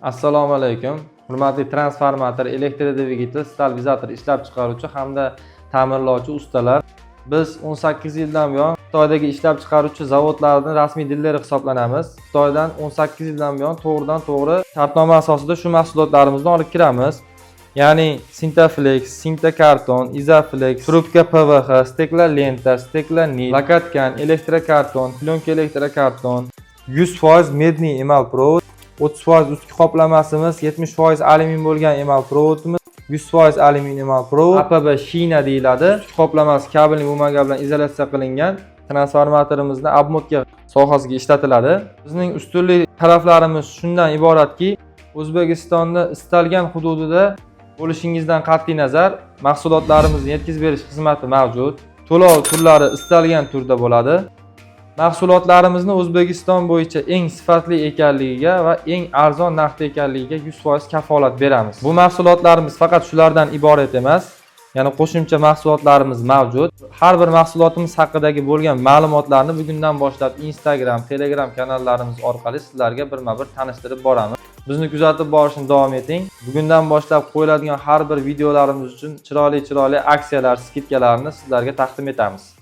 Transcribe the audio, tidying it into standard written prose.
Assalomu alaykum. Hurmatli transformator, elektrodvigatel, stabilizator ishlab chiqaruvchi hamda ta'mirlovchi ustalar. Biz 18 yildan buyon Xitoydagi ishlab chiqaruvchi zavodlarning rasmiy dileri hisoblanamiz. Xitoydan 18 yildan buyon to'g'ridan to'g'ri shartnoma asosida shu mahsulotlarimizni olib kiramiz. Ya'ni Sintaflex, Sintakarton, Izaflex, trubka PVH, стеклолента, стеклонить, лакоткань, elektrokarton, plyonka elektrokarton, 100% медный эмаль провод, 30% ustki qoplamasimiz, 70% alyumin bo'lgan эмаль провод imiz, 100% alyumin эмаль провод, APB shina deyiladi. Ustki qoplamasi кабельный бумага bilan izolyatsiya qilingan. Transformatorimizni обмотка sohasiga ishlatiladi. Bizning ustunlik taraflarimiz shundan iboratki, O'zbekistonda istalgan hududida bo'lishingizdan qat'iy nazar mahsulotlarimizni yetkazib berish xizmati mavjud. To'lov turlari istalgan turda bo'ladi. Mahsulotlarimizni O'zbekiston bo'yicha eng sifatli ekanligiga va eng arzon narxda ekanligiga 100% kafolat beramiz. Bu mahsulotlarimiz faqat shulardan iborat emas, ya'ni qo'shimcha mahsulotlarimiz mavjud. Har bir mahsulotimiz haqidagi bo'lgan ma'lumotlarni bugundan boshlab Instagram, Telegram kanallarimiz orqali sizlarga birma-bir tanishtirib boramiz. Bizni kuzatib borishni davom eting. Bugundan boshlab qo'yiladigan har bir videolarimiz uchun chiroyli chiroyli aksiyalar, скидка larni sizlarga taqdim etamiz.